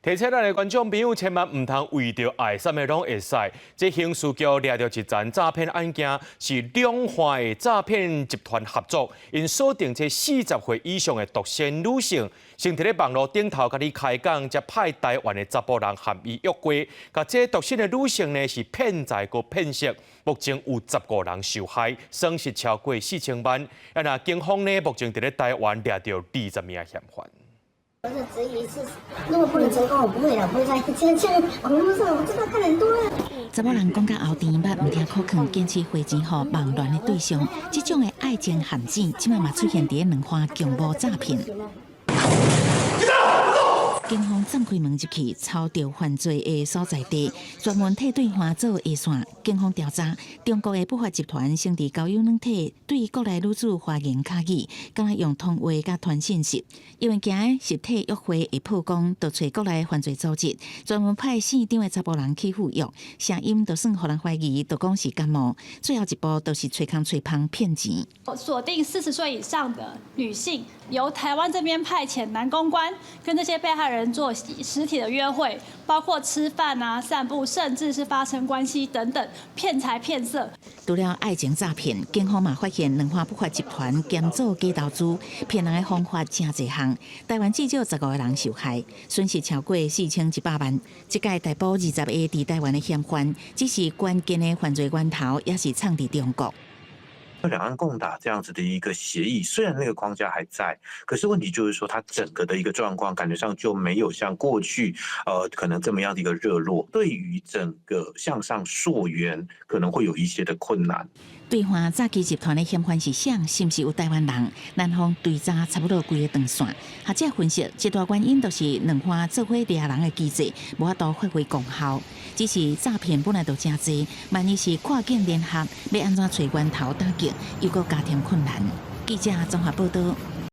提醒咱的觀眾朋友，千萬毋通為著愛，啥物攏會使。這刑事局掠著一欉詐騙案件，是兩岸的詐騙集團合作，𪜶鎖定這40歲以上的獨身女性，先佇咧網路頂頭共你開講，才派台灣的查埔人含伊約會。共這獨身的女性呢，是騙財閣騙色。目前有15人受害，損失超過4000萬。啊，若警方呢，目前佇咧台灣掠著20名嫌犯。我是質疑是，如果不能成功，我不會了，不會再這樣網絡上我知道看很多了。查某人講甲喉甜，捌毋聽苦勸，堅持匯錢予網戀的對象，這種的愛情陷阱，這擺嘛出現佇咧兩岸共謀詐騙。警方暫開門入去，抄著犯罪的所在地，專門替對岸做下線。警方調查，中國的不法集團先佇交友軟體對國內女子花言巧語，敢若用通話佮傳訊息，因為驚實體約會會曝光，就揣國內犯罪組織專門派姓張的查埔人去赴約，聲音就算予人懷疑，就講是感冒。最後一步就是揣空揣芳騙錢。鎖定40歲以上的女性，由台灣這邊派遣男公關跟這些被害人做實體的約會，包括吃飯啊、散步，甚至是發生關係等等，騙財騙色。除了愛情詐騙，警方嘛發現兩岸不法集團兼做假投資，騙人的方法誠濟項。台灣至少15個人受害，損失超過4100萬。這屆逮捕20個佇台灣的嫌犯，只是關鍵的犯罪源頭也是藏佇中國。兩岸共打這樣子的一個協議，雖然那個框架還在，可是問題就是說，它整個的一個狀況感覺上就沒有像過去，可能這麼樣的一個熱絡。對於整個向上溯源，可能會有一些的困難。對岸詐欺集團的嫌犯是誰？是毋是有台灣人？南方追查差不多規个長線。學者分析，一大原因就是兩岸做伙掠人的機制無法度發揮功效。只是詐騙本來就誠濟，萬一是跨境聯合，欲按怎揣源頭打擊，又閣加添困難。記者綜合報道。